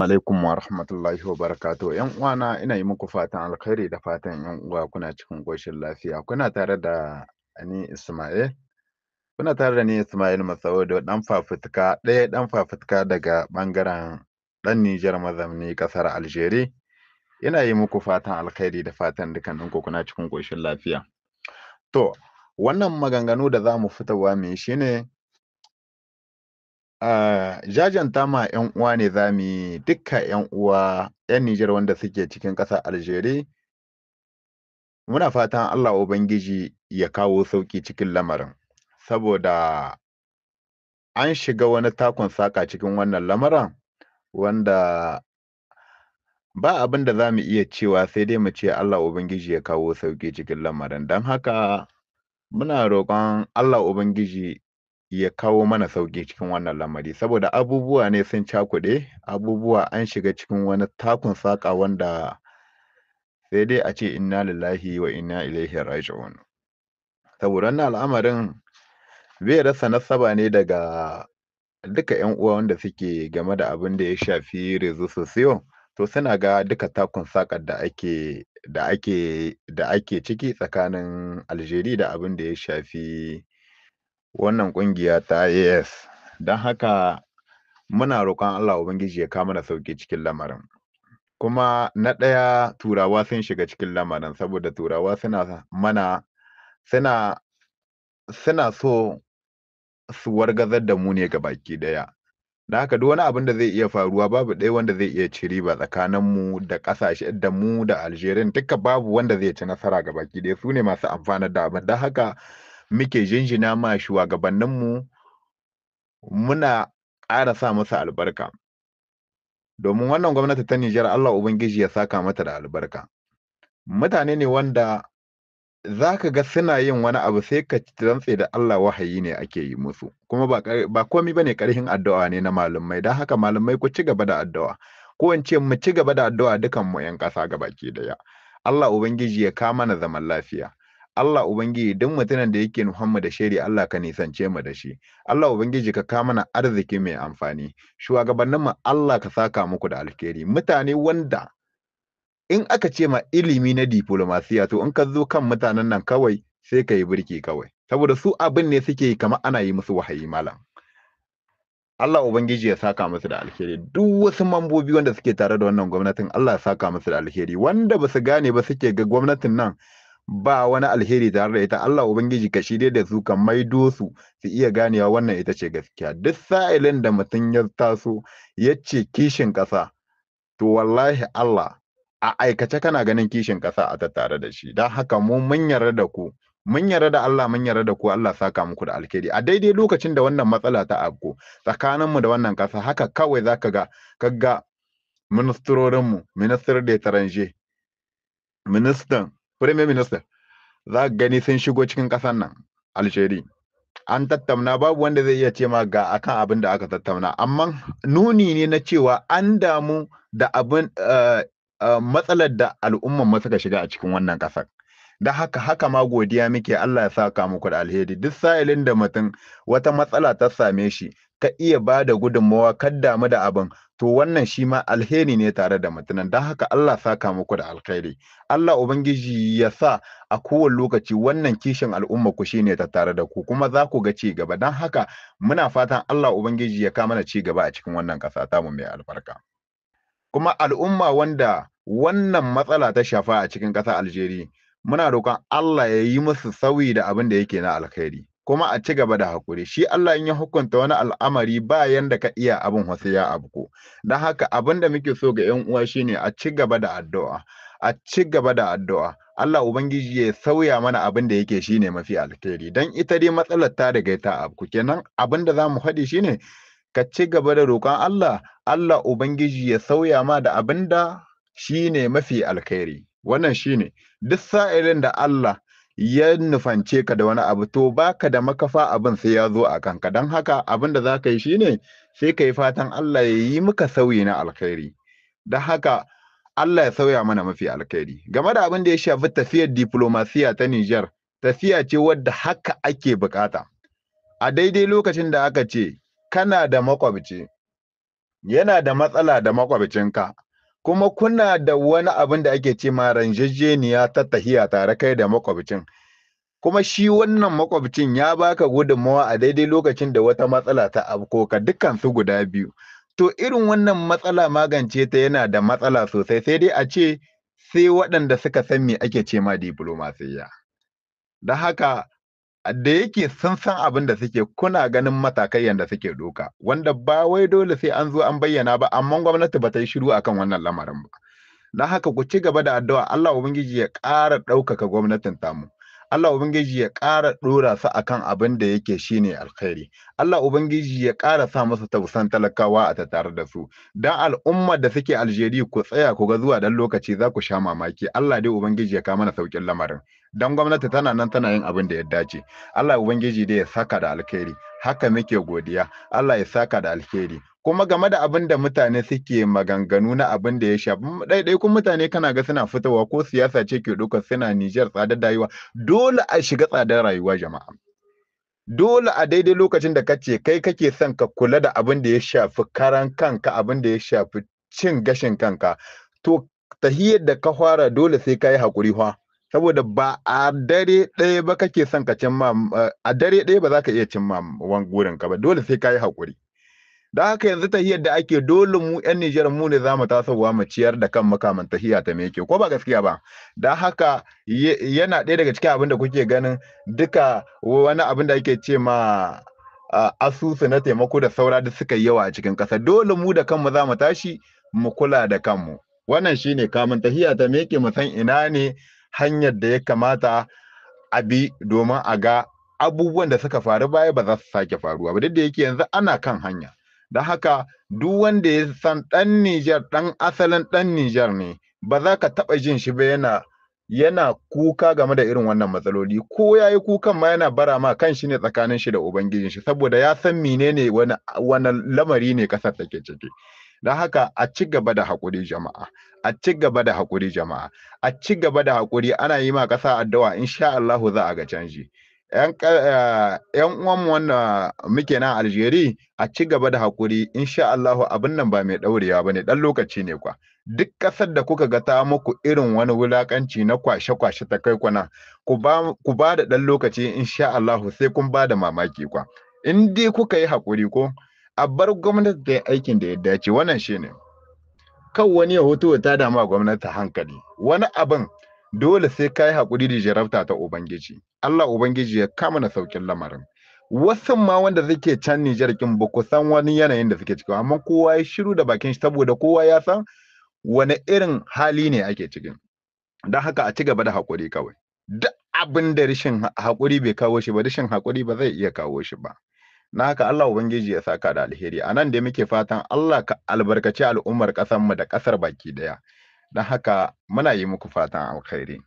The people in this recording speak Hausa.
Alaikum wa rahmatullahi wa barakatuhu. ‘Yan uwana, ina yi muku fatan alkhairi da fatan ‘yan uwa kuna cikin ƙoshin lafiya. Kuna tare da ni Ismail. Kuna tare da ni Ismail Masaudu, ɗan fafutuka, ɗaya ɗan fafutuka daga ɓangaren ɗan Nijar mazauni ƙasar Algeria. Ina yi muku fatan alkhairi da fatan dukkaninku kuna cikin ƙoshin lafiya. To, wannan maganganu da za mu fitowa mu yi shine jajanta ma 'yan uwa ne za mu yi, dukka 'yan uwa 'yan Nijar wanda suke cikin ƙasar Algeria. Muna fatan Allah Ubangiji ya kawo sauƙi cikin lamarin, saboda an shiga wani takun saƙa cikin wannan lamarin wanda ba abin da za mu iya cewa sai dai mu ce Allah Ubangiji ya kawo sauƙi cikin lamarin. Don haka muna roƙon Allah Ubangiji ya kawo mana sauƙi cikin wannan lamari, saboda abubuwa ne sun cakuɗe, abubuwa an shiga cikin wani takun saƙa wanda sai dai a ce inna lillahi wa inna ilaihi raji'un. Saboda wannan al'amarin bai rasa nasaba ne daga duka 'yan uwa wanda suke game da abin da ya shafi réseaux sociaux, to suna ga duka takun saƙar da ake ciki tsakanin Algeria da abin da ya shafi wannan ƙungiya ta AES. Don haka muna roƙon Allah Ubangiji ya kawo mana sauƙi cikin lamarin. Kuma na ɗaya, Turawa sun shiga cikin lamarin, saboda Turawa suna mana suna so su wargazar da mu ne gabaki ɗaya. Don haka duk wani abin da zai iya faruwa, babu ɗaya wanda zai iya ci riba tsakanin mu da ƙasashe, da mu da Algeria, duka babu wanda zai ci nasara gabaki ɗaya, su ne masu amfanar da abin. Don haka muke jinjina ma shugabanninmu, muna ƙara sa musu albarka. Domin wannan gwamnati ta Nijar, Allah Ubangiji ya saka mata da albarka. Mutane ne wanda za ka ga suna yin wani abu sai ka rantse da Allah wahayi ne ake yi musu. Kuma ba komi ba ne, ƙarfin addu'a ne na malamai. Don haka malamai, ku ci gaba da addu'a. Ko in ce mu ci gaba da addu'a dukan mu 'yan ƙasa gabaki ɗaya. Allah Ubangiji ya kawo mana zaman lafiya. Allah Ubangiji, duk mutumin da yake nufan mu da sheri, Allah ka nisance mu da shi. Allah Ubangiji ka kawo mana arziki mai amfani. Shugabanninmu, Allah ka saka muku da alheri. Mutane wanda in aka ce ma ilimi na diplomasiya, to in ka zo kan mutanen nan kawai sai ka yi birki kawai. Saboda su abin ne suke yi kamar ana yi musu wahayi, malam. Allah Ubangiji ya saka musu da alheri. Duk wasu mambobi wanda suke tare da wannan gwamnatin, Allah ya saka musu da alheri. Wanda ba su gane ba, suke ga gwamnatin nan ba wani alheri tare da ita, Allah Ubangiji ka shirye da su, ka maido su su iya ganewa wannan ita ce gaskiya. Duk sa'ilin da mutum ya taso ya ce kishin ƙasa, to wallahi Allah a aikace kana ganin kishin ƙasa a tattare da shi. Don haka mu mun yarda da ku, mun yarda da Allah, mun yarda da ku. Allah saka muku da alheri. A daidai lokacin da wannan matsala ta afko tsakaninmu da wannan ƙasa, haka kawai zaka ga kaga ministrorinmu, ministre de étranger, ministan, premier minister, za ka gani sun shigo cikin ƙasar nan Algeria. An tattauna, babu wanda zai iya ce ma ga akan abin da aka tattauna, amma nuni ne na cewa an damu da abin matsalar da al'umman mu suka shiga a cikin wannan ƙasar. Da haka ma godiya muke, Allah ya saka muku da alheri. Duk sa'ilin da mutum wata matsala ta same shi, ka iya ba da gudunmawa, ka damu da abin, to wannan shi ma alheri ne tare da mutumin. Don haka Allah saka muku da alkhairi. Allah Ubangiji ya sa a kowane lokaci wannan kishin al'umma ku shine ta tare da ku, kuma za ku ga ci gaba. Don haka muna fatan Allah Ubangiji ya kawo mana ci gaba a cikin wannan ƙasa tamu mai albarka. Kuma al'umma wanda wannan matsala ta shafa a cikin ƙasar Algeria, muna roƙon Allah ya yi musu sauyi da abin da yake na alkhairi, kuma a ci gaba da haƙuri. Shi Allah in ya hukunta wani al'amari, ba yanda ka iya, abin wasu ya abku. Don haka abin da muke so ga 'yan uwa shine a ci gaba da addu'a, a ci gaba da addu'a, Allah Ubangiji ya sauya mana abin da yake shine mafi alkhairi. Dan ita dai matsalar ta riga ta abku. Kenan abin da zamu faɗi shine ka ci gaba da roƙon Allah, Allah Ubangiji ya sauya ma da abin da shine mafi alkhairi. Wannan shine, duk sa'ilin da Allah ya nufance ka da wani abu, to baka da makafa, abin sai ya zo a kanka. Don haka abin da za ka yi shine sai ka yi fatan Allah ya yi maka sauyi na alkhairi. Don haka Allah ya sauya mana mafi alkhairi. Game da abin da ya shafi tafiyar diplomasiya ta Niger, tafiya ce wadda haka ake bukata. A daidai lokacin da aka ce kana da makwabci yana da matsala da makwabcinka, kuma kuna da wani abin da ake ce ma ranjejeniya ta tahiya tare kai da makwabcin, kuma shi wannan makwabcin ya baka gudunmawa a daidai lokacin da wata matsala ta afko ka, dukkan su guda biyu. To irin wannan matsala magance ta yana da matsala sosai, sai dai a ce sai waɗanda suka san me ake ce ma diplomasiyya. Don haka da yake sun san abin da suke, kuna ganin matakai yanda suke ɗauka, wanda ba wai dole sai an zo an bayyana ba, amma gwamnati ba ta yi shiru akan wannan lamarin ba. Don haka ku ci gaba da addu'a, Allah Ubangiji ya ƙara ɗaukaka gwamnatin tamu. Allah Ubangiji ya ƙara ɗora su akan abin da yake shine alkhairi. Allah Ubangiji ya ƙara sa musu tausan talakawa a tattare da su. Dan al'ummar da suke Algeria, ku tsaya ku ga zuwa dan lokaci za ku sha mamaki. Allah dai Ubangiji ya kawo mana sauƙin lamarin. Dan gwamnati tana nan tana yin abin da ya dace. Allah Ubangiji dai ya saka da alkhairi. Haka muke godiya. Allah ya saka da alkhairi. Kuma game da abin da mutane suke maganganu na abin da ya shafi ɗaiɗaikun mutane, kana ga suna fitowa ko siyasa ce ke ɗaukar suna Nijar tsadar rayuwa. Dole a shiga tsadar rayuwa, jama'a. Dole a daidai lokacin da kace kai kake son ka kula da abin da ya shafi karan kanka, abin da ya shafi cin gashin kanka, to tahiyar da ka fara dole sai ka yi haƙuri fa, saboda ba a dare ɗaya ba kake son ka cimma, a dare ɗaya ba za ka iya cimma wani gurin ka ba, dole sai ka yi haƙuri. Da haka yanzu tahiyar da ake, dole mu 'yan Nijar mu ne za mu tasowa mu ciyar da kan makaman tahiya ta meke, ko ba gaskiya ba? Da haka yana ɗaya daga cikin abin da kuke ganin duka wani abin da ake ce ma asusu na taimako da saura duk suka yi yawa a cikin ƙasa. Dole mu da kanmu za mu tashi mu kula da kanmu. Wannan shine kamun tahiya ta meke, mu san ina ne hanyar da ya kamata a bi domin a ga abubuwan da suka faru baya ba za su sake faruwa ba, duk da yake yanzu ana kan hanya. Don haka duk wanda ya san ɗan Nijar, ɗan asalin ɗan Nijar ne, ba za ka taɓa jin shi ba yana kuka game da irin wannan matsaloli. Ko ya yi kukan ma, yana bara ma kan shi ne tsakanin shi da Ubangijin shi, saboda ya san menene wani lamari ne ƙasar take ciki. Don haka a ci gaba da haƙuri, jama'a, a ci gaba da haƙuri, jama'a, a ci gaba da haƙuri. Ana yi ma ƙasa addu'a, insha Allahu za a ga canji. ‘Yan uwanmu wanda muke nan Algeria, a ci gaba da haƙuri, insha Allahu abin nan ba mai ɗaurewa ba ne, ɗan lokaci ne kwa. Duk ƙasar da kuka ga ta muku irin wani wulaƙanci na kwashe-kwashe ta kai kuna, ku ba da ɗan lokaci, insha Allahu sai kun ba da mamaki kwa. In dai kuka yi haƙuri ko a bar gwamnati ta yi aikin da ya dace, wannan shine. Kan wani ya hoto ta dama gwamnati hankali. Wani abin dole sai ka yi haƙuri da jarabta ta Ubangiji. Allah Ubangiji ya kama na saukin lamarin. Wasu ma wanda suke can Nijar kin ba ku san wani yanayin da suke ciki, amma kowa ya shiru da bakin shi saboda kowa ya san wani irin hali ne ake cikin. Don haka a ci gaba da haƙuri kawai. Duk abin da rashin haƙuri bai kawo shi ba, rashin haƙuri ba zai iya kawo shi ba. Na haka Allah Ubangiji ya saka da alheri. A nan da muke fatan Allah ka albarkaci al'ummar ƙasarmu da ƙasar baki ɗaya. Don haka muna yi muku fatan alkhairi.